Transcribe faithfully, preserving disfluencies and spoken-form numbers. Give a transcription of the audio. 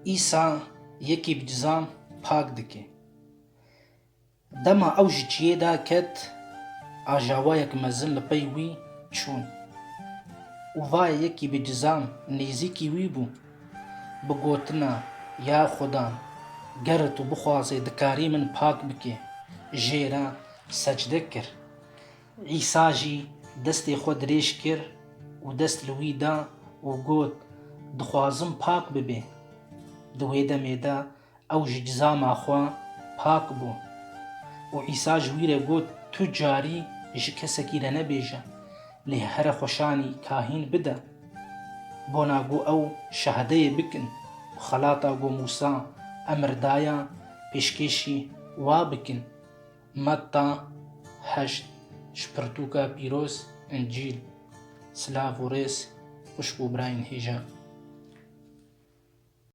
Îsa yekî bi cizam pak dike. Dema ew ji çiyê derket, ajawayek mezin li pey wî çûn. Û va yekî bi cizam nêzîkî wî bû. Bi gotina, "Ya Xudan, ger tu bixwazê, dikarî min pak bikê." Jê re secde kir. Îsa jî destê xwe dirêj kir û dest li wî da û got, "Dixwazim pak bibê." Di wê demê de ew ji cizama xwe pak bû. Û Îsa ji wî re got, "Tu carî ji kesekî re nebêje, lê here xwe şanî kahîn bide, bona ku ew şehadeyê bikin û xelata ku Mûsa emir daya pêşkêşî wa bikin." Metta heşt. Ji pirtûka pîroz, Încîl. Silav û rêz, xwişk û birayên hêja.